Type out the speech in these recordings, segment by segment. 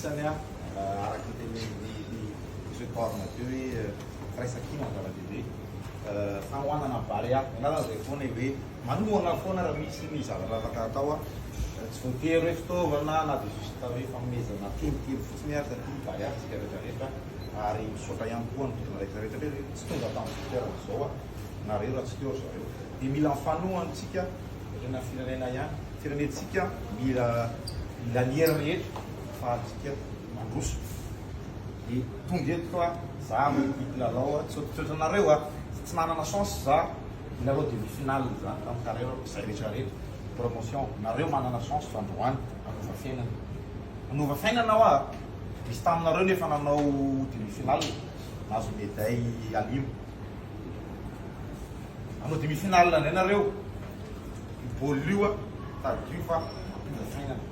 Isany araka ny tenenin'i Monsieur Thorne teo hoe firaisankina no zava-dehibe. Fanohanana ny Barea. Nilaza izay foana hoe manohana foana raha misy ny zavatra afaka atao. Tsy voatery hoe fitaovana na dia juste hoe fanomezana teny kely fotsiny ary satria Barea isika rehetra rehetra ary misaotra ihany koa ny tompon'andraikitra rehetra rehetra hoe tsy tonga tamin'izao toerana izao nareo raha tsy teo ry zareo. Dia mila mifanohana isika ohatran'ny amin'ny firenena ihany. Firenentsika mila mila ny hery rehetra ahafahantsika mandroso. Dia tonga eto fa za mety mpilalao tsy ohatrohatry anareo a, tsy nanana chance za hilalao demi finale zany tamin'ny carrière-ko zay rehetra rehetra promotion, nareo manana chance fa androany hanova fiainana, hanova fiainana hoa, misy taminareo nefa nanao demi finale nahazo medaille alimo. Hanao demi finale indray nareo. Io baolina io tadidio fa mampiova fiainana.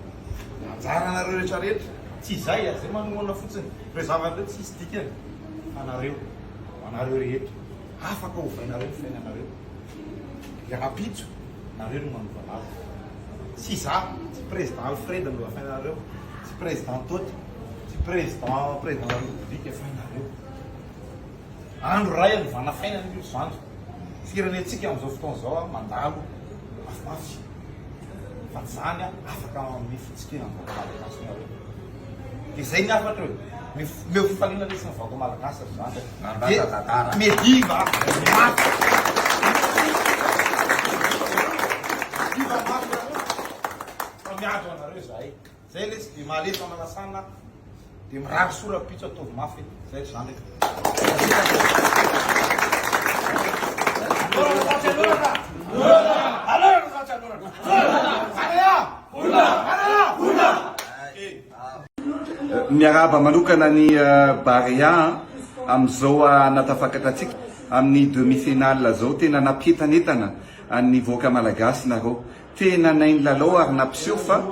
Anjaranareo rehetra rehetra. Tsy izay a, zay manohana fotsiny. Ireo zavatra ireo tsisy dikany fa nareo, ho anareo rehetra. Afaka ovainareo ny fiainanareo. Dia rahampitso nareo no manova anazy. Tsy za, tsy président Alfred no fiainanareo, tsy président Toty, tsy président président de la République fa nareo. Andro iray hanovana fiainana io ry zandry. Firenentsika amin'izao fotoana izao mandalo mafimafy. Fa tsy izany afaka manome fitsikiana ny vahoaka malagasy nareo. Dia izay ny hafatra e. Meo fifaliana lesy ny vahoaka malagasy ry zandry. Dia mediva mafy. Mediva mafy nareo. Fa miandry anareo izahay. Zay lesy dia mahalefa manasana dia mirary soa rahampitso ataovy mafy e. Zay ry zandry e. Miarahaba manokana ny Barea amin'izao nahatafakatra antsika amin'ny demi-finale izao. Tena nampientanentana ny vahoaka malagasy nareo. Tena nay ny lalao ary nampiseho fa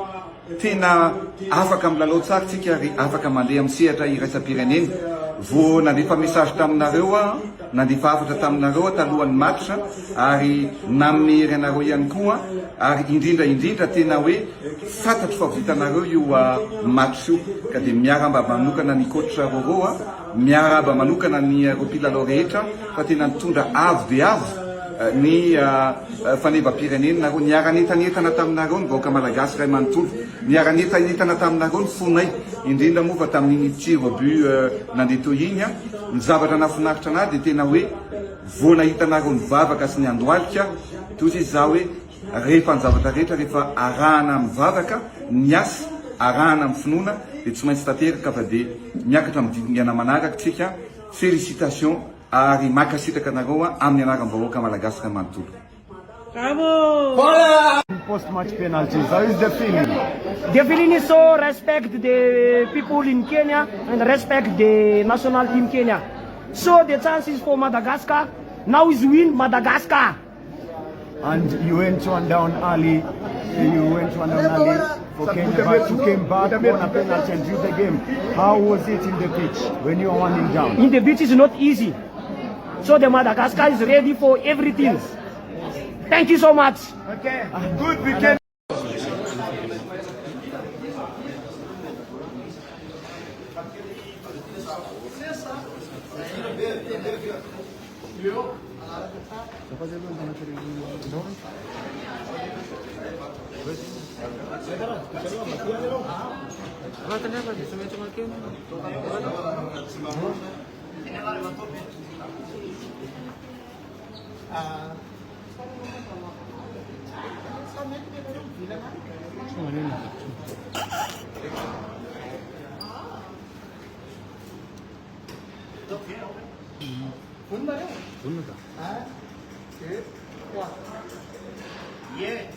tena afaka milalao tsara tsika ary afaka mandeha amin'ny sehatra iraisam-pirenena. Vao nandefa message taminareo aho, nandefa hafatra taminareo aho talohan'ny match ary nanome hery anareo ihany koa ary indrindra indrindra tena hoe fantatro fa vitanareo io match io ka dia miarahaba manokana ny coach Roro a, miarahaba manokana ny ireo mpilalao rehetra fa tena nitondra avo dia avo ny fanevam-pirenena nareo, niara-nientanentana taminareo ny vahoaka malagasy iray manontolo, niara-nientanentana taminareo ny fonay, indrindra moa fa tamin'iny tir au but nandeha teo iny, ny zavatra nahafinaritra anah dia tena hoe vao nahita anareo nivavaka sy niandohalika toa izy za hoe rehefa ny zavatra rehetra rehefa arahana amin'ny vavaka ny asa arahana amin'ny finoana dia tsy maintsy tanteraka fa dia miakatra amin'ny dingana manaraka tsika, félicitations. Ary mankasitraka anareo aho amin'ny anaran'ny vahoaka Malagasy iray manontolo. Post match penalties, how is the feeling? The feeling is so respect the people in Kenya and respect the national team Kenya. So the chances for Madagascar now is win Madagascar. And you went one down early. You went one down early for Kenya, but you came back, won a penalty and drew the game. How was it in the pitch when you were one nil down? In the beach is not easy. So the Madagascar is ready for everything. Thank you so much. Okay, good weekend. Ie,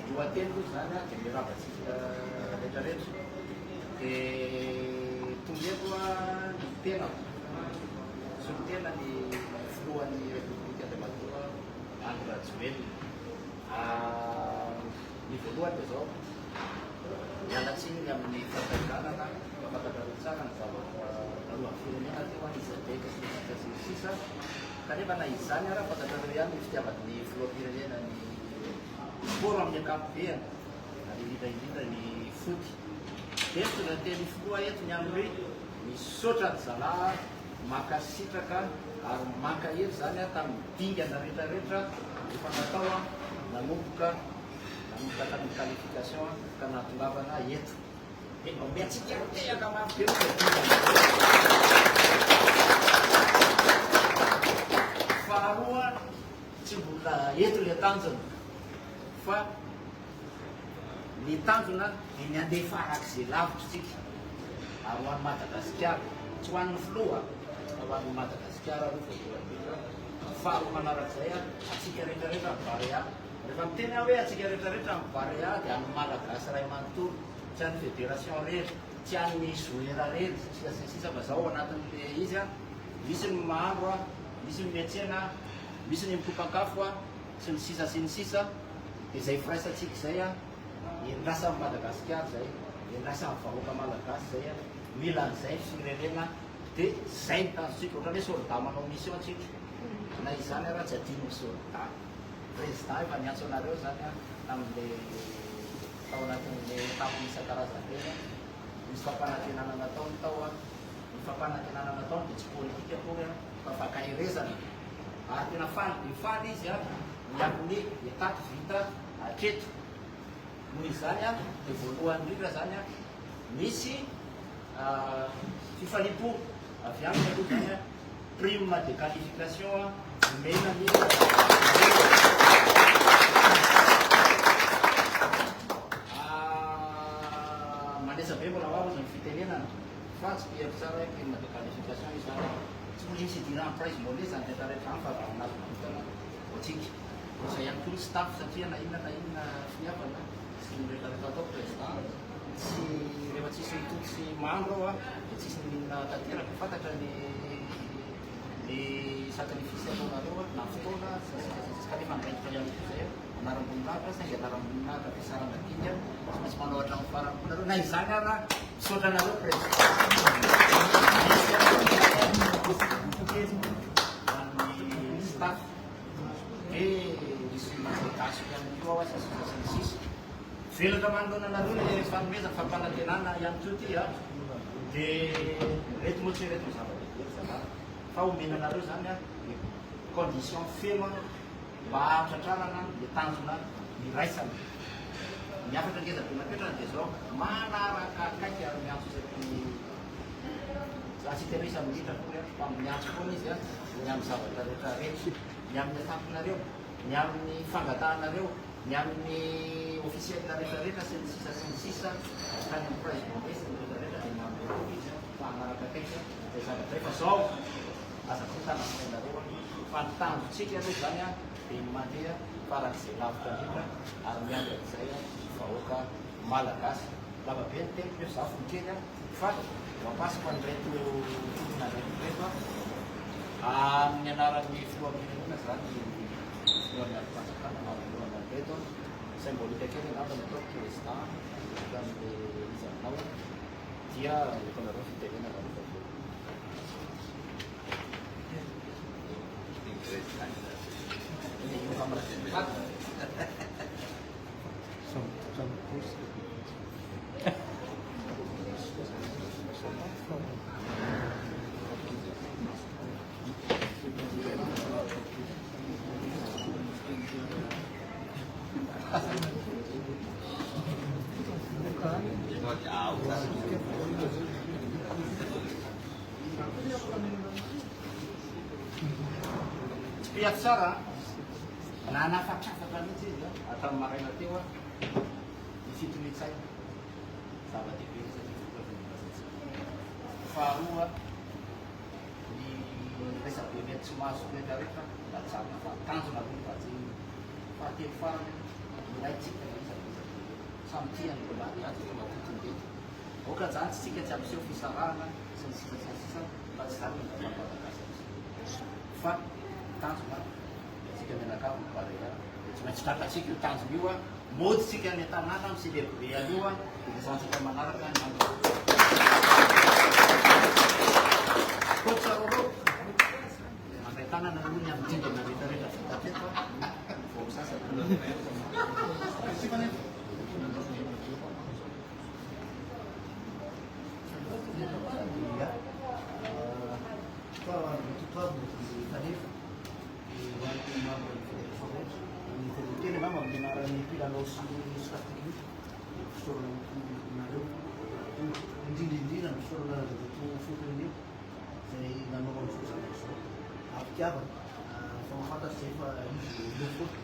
voalohan-teny aloha izany dia miarahaba antsika rehetra rehetra. Dia tonga eto ny tenako, solontena ny filohan'ny Repoblika Andriamatoa Andry Rajoelina. Ny voalohany dia izao, miala tsiny ny amin'ny fahasahiranana fa fantatrareo tsara ny zavatra talohan'ny firenena teo an, izadec sy ny sisa sy ny sisa, kanefa na izany ara fantatrareo ihany ny fitiavan'ny filoham-pirenena ny sport amin'ny ankapobeny ary indrindra indrindra ny foot. Dia mitondra teny filoha eto ny amin'ny hoe misaotra an-dry zalahy, mankasitraka ary mankahery izany tamin'ny dingana rehetrarehetra efa natao nanomboka nanomboka tamin'ny qualification ka nahatongavana eto. Dia mba omentsika tehaka mafy be moa izay dingana izay. Faharoa, tsy mbola eto ilay tanjona fa Ny tanjona dia ny handeha farak'izay lavitra isika ary ho an'i Madagasikara, tsy ho an'ny filoha fa ho an'i Madagasikara aloha voalohany indrindra, faharoa manarak'izay antsika rehetra rehetra ny Barea, rehefa miteny aho hoe antsika rehetra rehetra ny Barea dia an'ny Malagasy iray manontolo, tsy an'ny fédération irery, tsy an'ny joueur irery sy ny sisa sy ny sisa fa zao ao anatin'le izy misy ny mahandro, misy ny miantsena, misy ny mikopankafo, sy ny sisa sy ny sisa dia izay firaisantsika izay an, endrasan'i Madagasikara izay, endrasan'ny vahoaka malagasy izay an, mila an'izay ny firenena dia izay ny tanjontsika, ohatran'ny hoe soldat manao mission tsika, na izany ara tsy adino ny soldat, président efa niantso anareo izany an, tamin'le tao anatin'le étape isan-karazany ireny an, nisy fampanantenana nataony tao an, ny fampanantenana nataony dia tsy politika akory an, fa fankaherezana. Ary tena faly dia faly izy ny amin'ny étape vita hatreto. Noho izany dia voalohany indrindra izany misy fifaliam-po avy aminy aloha izany, prime de qualification omena ny Manetsa be mbola ho avy ny fitenenana fa tsy pihako tsara hoe prime de qualification io izany. Tsy mbola hisy idiran'ny prize money izany rehetra rehetra izany fa avy aminazy manokana ho antsika. Izay ihany koa ny staff satria na inona na inona finiavana sy ny rehetra rehetra atao président tsy rehefa tsisy mitoto sy mandro ao dia tsisy n'inona tanteraka. Fantatra ny ny sacrifice ataonareo na fotoana sy ny sisa sy ny sisa kanefa andraikitra ihany koa izay anaram-boninahitra saingy anaram-boninahitra vesarana dinika tsy maintsy manao hatramin'ny farany koa nareo na izany ara Misaotra anareo président. Misy ny staff dia misy gasy ihany koa ao sy ny sisa sy ny sisa. Velatra manoloana anareo le fanomezana fampanantenana ihany koa ity a. Dia reto moa tsy reto ny zava-dehibe ry zalahy fa omena anareo zany a ny condition feno mba hahatratrarana le tanjona iraisana. Ny hafatra ngeza be napetrany dia izao, manaraka akaiky ary miantso isaky ny, za tsy hiteny hoe isa-minitra akory an, fa miantso foana izy an, ny amin'ny zavatra rehetra rehetra, ny amin'ny atampinareo, ny amin'ny fangatahanareo, ny amin'ny officiel rehetra rehetra sy ny sisa sy ny sisa, hatrany amin'ny prize money sy ny rehetra rehetra dia manome toky izy an, fa hanaraka akaiky izay zavatra izay, fa izao aza korontana ny sainareo an, fa ny tanjontsika aloha izany an, dia ny mandeha faran'izay lavitra indrindra ary miandry an'izay ny vahoaka malagasy. Lava be ny teniko nefa za fony kely fa mampasiko an'ireto tompon'andraikitra ireto amin'ny anaran'ny filoham-pirenena zany filohan'ny andrim-panjakana manoloana an'ireto symbolique kely angamba ny ataoko président miaraka amin'le izy aminao dia eto anareo fitenenana rehefa avy eo. Tsipihako tsara an! Nanafatrafatra mihitsy izy an, hatramin'ny maraina teo an, ny fitonian-tsaina, zava-dehibe io satria vokatry ny lazaintsika. Faharoa, ny resabe mety tsy mahazo rehetra rehetra, ajanona fa tanjona aloha ny vatsy. Fahatelo farany, ilaintsika na iza na iza samy tia an'ireo mariazy eto matoa eto. Aoka zany tsy tsika tsy hampiseho fisarahana sy ny sisa sy ny sisa fa tsy zany no andrasan'ny Malagasy antsika fa ny tanjona dia antsika mianakavy ny Barea dia tsy maintsy tratrantsika io tanjona io a, mody tsika any an-tanàna mi célébrer an'io a dia resahantsika manaraka ny andro. Coach Roro, mandray tanana aloha ny amin'ny dingana rehetra rehetra vita teto a, vao misasa. mpilalao sy ny staff technique dia fisaorana anareo tonga. Indrindra indrindra ny fisaorana an'Andriamatoa Filoham-pirenena izay nanao an'izao zavatra izao am-pitiavana. Efa mahafantatra izay fa izy eo foana,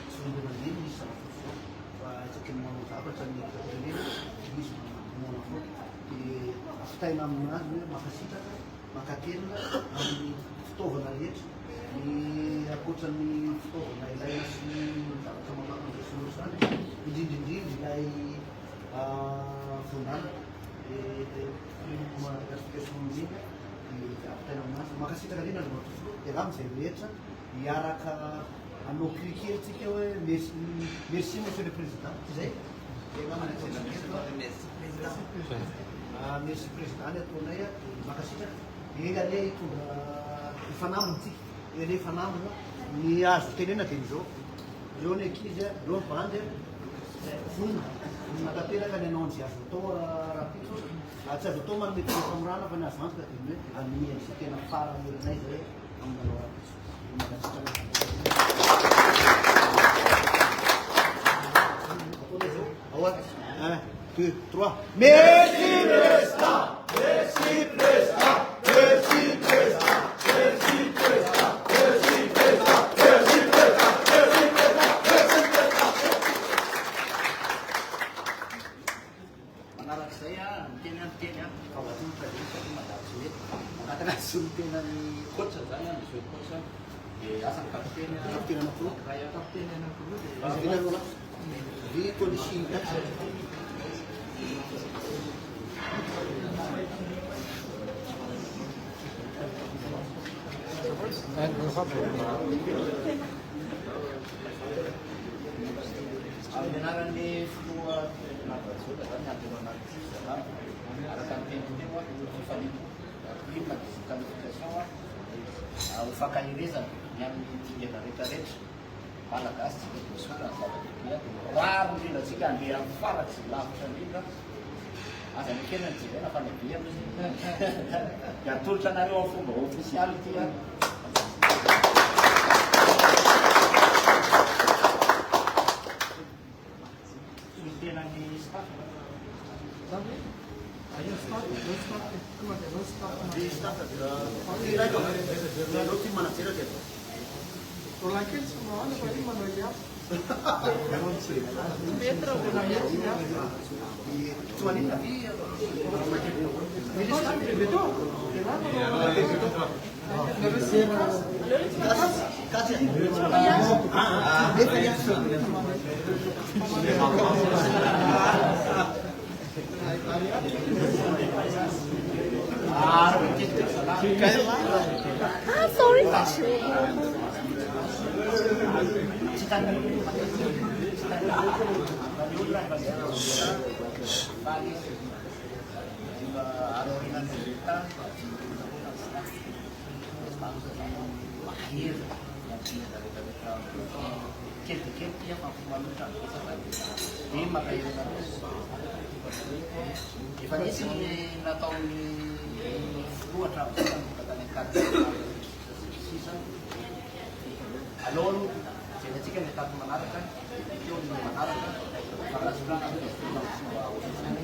tsy mandeha mandeha misy zavatra ohatr'izao fa isaky ny manao zavatra ny filoham-pirenena dia izy manohana foana. Dia ampitaina aminazy hoe mankasitraka. Mankatelina amin'ny fitaovana rehetra, ny ankoatra ny fitaovana ilaina sy ny zavatra mampandroso sy ny ohatr'izany, indrindra indrindra ilay voandalana, ilay prime gratification indrindra dia ampitaina aminazy. Mankasitraka indrindra Andriamatoa Filoha, dia angamba izay rehetra hiaraka hanao cri kely tsika hoe merci merci Monsieur le Président, tsy izay? Izay angamba ny ataontsika eto. Merci Président. Merci président ny ataonay a, mankasitraka, enga anie hitondra hifanambina tsika, enga anie hifanambina, ny azo tenena dia izao, ireo ny ankizy a, ireo ny bandy a, vonona, vonona tanteraka ny hanao an'izay azo atao rahampitso, raha tsy azo atao manome tena famorana fa ny azo antoka dia ny hoe hanome an'izay tena farany herinay izay amin'ny lalao rahampitso. Mankasitraka. Ataonay izao, ao a, un, deux, trois. Merci président! Merci président! Merci président! Merci président! Merci président! Merci président! Merci président! Merci président! Manarak'izay a, miteny aho miteny a, fa ho atolotra ve satria mandalo tsy mety. Mangataka ny solontenan'ny coach zany a, monsieur coach, dia asa ny kapiteny a. Kapiteny anankiroa. Raha kapiteny anankiroa dia. Kapiteny roa lahy. Ry Tony sy Amin'ny anaran'ny filoha firenena Rajoelina zany Andry Ramanantsoa araka ny teniko teo fifaliana prime de qualification ho fankaherezana ny amin'ny dingana rehetrarehetra. Malagasy tsika dia misaotra ny zava-dehibe dia rariny indrindra tsika handeha amin'ny farak'izay lavitra indrindra aza nekena ny jerena fa ny habehany izy dia atolotra anareo amin'ny fomba ofisialy ity a solontenan'ny staff. Efa nisy ny nataon'ny filoha hatramin'izay nanomboka tany Ankatso sisa. Aleo aloha jerentsika ny étape manaraka, teo ny manaraka fankasitrahana ny filoha amin'ny fomba ofisialy.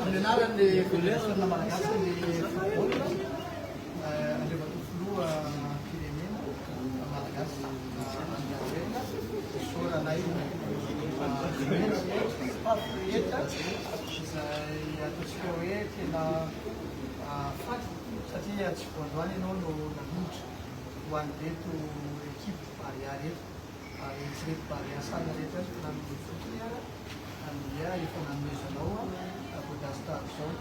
Amin'ny anaran'ny Federasiona Malagasin'ny Football, Andriamatoa Filoham-pirenena Malagasy Andry Rajoelina, isaoranay nomena ny staff rehetra izay ataontsika hoe tena faly satria tsy voalohany ianao no nanolotra ho an'ireto ekipa Barea ireto ary tsy ireto Barea Sala ireto ihany fa na ny fotony ara dia efa nanomezanao podazy tahaka izao.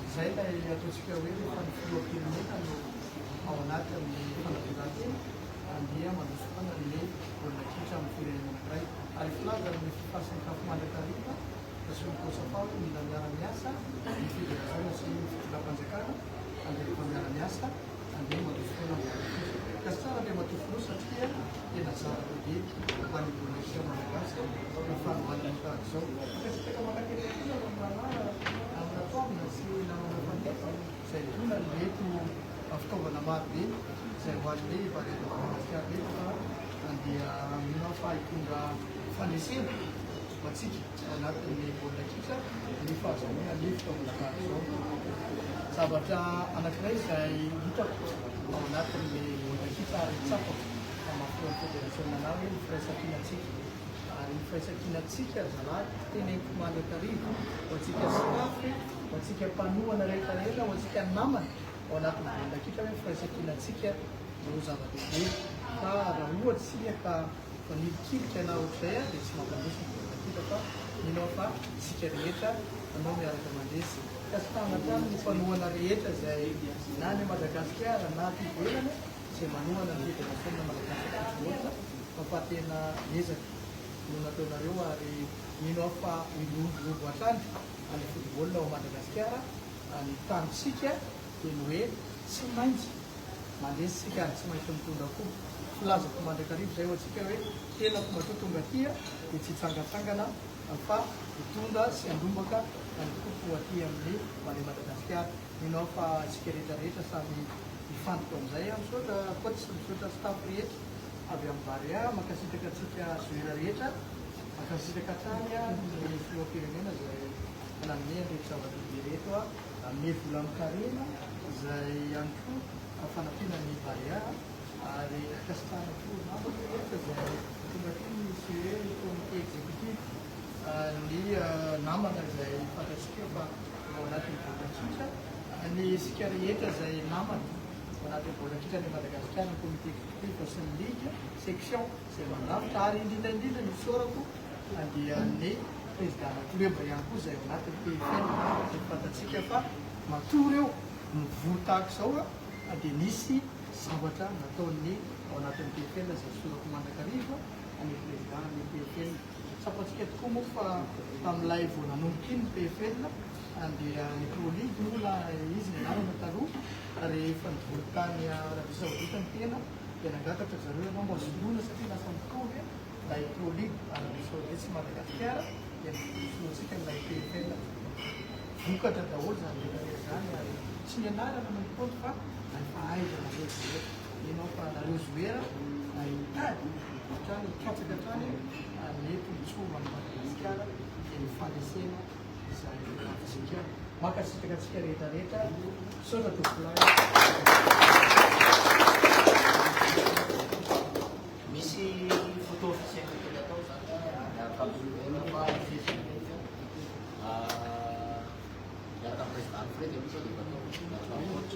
Izay ilay ataontsika hoe rehefa ny filoham-pirenena no ao anatin'ny fanatanjahantena dia mandroso foana ny baolina kitra amin'ny firenena anankiray. Ary filaza ny fifa sy ny caf mandrakariva. Nasehon'ny Cosafa hoe mila miara-miasa ny federasiona sy ny fitondram-panjakana ary rehefa miara-miasa andeha mandroso foana ny baolina kitra. Ka tsy tsara Andriamatoa Filoha satria tena zava-dehibe ho an'ny baolina kitra malagasy ny fanohanana tahaka izao. Mankasitraka mankatelina koa ny rahalahy Amratom sy namana Faneva izay nitondra an'ireto fitaovana marobe izay ho an'ny Barea de Madagasikara ireto fa andeha mino aho fa hitondra fandresena ho antsika ao anatin'ny baolina kitra ny fahazahoana ny fitaovana tahaka izao. Zavatra anankiray izay hitako ao anatin'ny baolina kitra ary tsapako fa mahafoan'ny federasiona anah hoe ny firaisankinantsika ary ny firaisankinantsika ry zalahy teneniko mandrakariva ho antsika staff, ho antsika mpanohana rehetra rehetra, ho antsika namana ao anatin'ny baolina kitra hoe ny firaisankinantsika no zava-dehibe fa raha ohatra isika ka Manilikilika na ohatr'izay aho dia tsy mampandroso ny baolina kitra fa mino aho fa isika rehetra no miaraka mandresy. Kasitahana hatrany ny mpanohana rehetra izay na any Madagasikara na aty ivelany izay manohana ny Federasiona Malagasy Football fa fa tena ezaka no nataonareo ary mino aho fa hiroborobo hatrany ny football ao Madagasikara ny tanjontsika dia ny hoe tsy maintsy Mandresy isika ary tsy maintsy mitondra koa. Filazako mandrakariva izay ho antsika hoe tenako matoa tonga aty dia tsy hitsangantsangana fa hitondra sy handrombaka ny coupe ho aty amin'ny Barea Madagasikara. Mino aho fa isika rehetra rehetra samy hifantoka amin'izay. Misaotra coach, misaotra staff rehetra avy amin'ny Barea, mankasitraka antsika joueur rehetra, mankasitraka hatrany ny filoham-pirenena izay nanome an'ireto zava-dehibe ireto. Nanome vola amin-karena izay ihany koa fanampiana ny Barea ary ankasitrahana koa namana rehetra izay tonga aty ny CE, ny comité exécutif, ny namana izay fantatsika fa ao anatin'ny baolina kitra, ny isika rehetra izay namana ao anatin'ny baolina kitra any Madagasikara, ny comité exécutif sy ny ligue, section izay mandrafitra ary indrindra indrindra ny isaorako dia ny Prezidana club ihany koa izay ao anatin'ny PFL izay fantatsika fa matoa ireo mivory tahaka izao dia nisy zavatra nataon'ny ao anatin'ny PFL izay sorako mandrakariva ny Prezidà-n'ny PFL. Tsapantsika tokoa moa fa tamin'ilay vao nanomboka iny ny PFL dia ny Pro League moa ilay izy ny anarana taloha rehefa nivory tany Arabie Saoudite ny tena dia nangataka ry zareo ianao mba soloina satria lasa mitovy Ilay Pro League Arabie Saoudite sy Madagasikara dia solointsika amin'ilay PFL. Vokatra daholo izany rehetra rehetra izany ary tsy ny anarana no mikaonty fa ilay fahaizanareo joueur. Mino aho fa nareo joueur hitady hatrany, hikatsaka hatrany ny tombontsoa ho an'i Madagasikara dia ny fandresena izay tadiavintsika. Mankasitraka antsika rehetra rehetra. Misaotra tompokolahy. Misy photo officielle tokony atao zany miaraka amin'ny filohana fa misesy mihitsy miaraka amin'ny président Alfred aloha sao dia efa atao miaraka amin'ny coach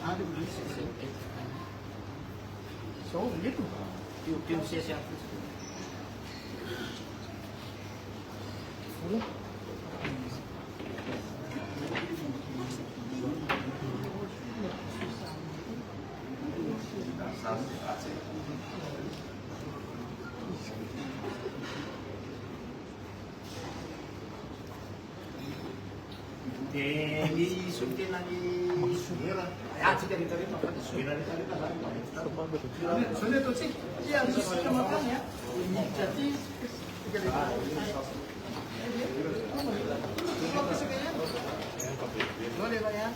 Any misesy eto. Zao eto. Teo teo misesy ihany fotsiny. Vola. Dia ny solontenan'ny joueur, antsika rehetra rehetra fa ny joueur rehetra rehetra zany mba mety tsara. Zao ny ataontsika, ty andositra mankany a, dia miditra aty izy. Tsika rehetra rehetra. Zao le raha ihany.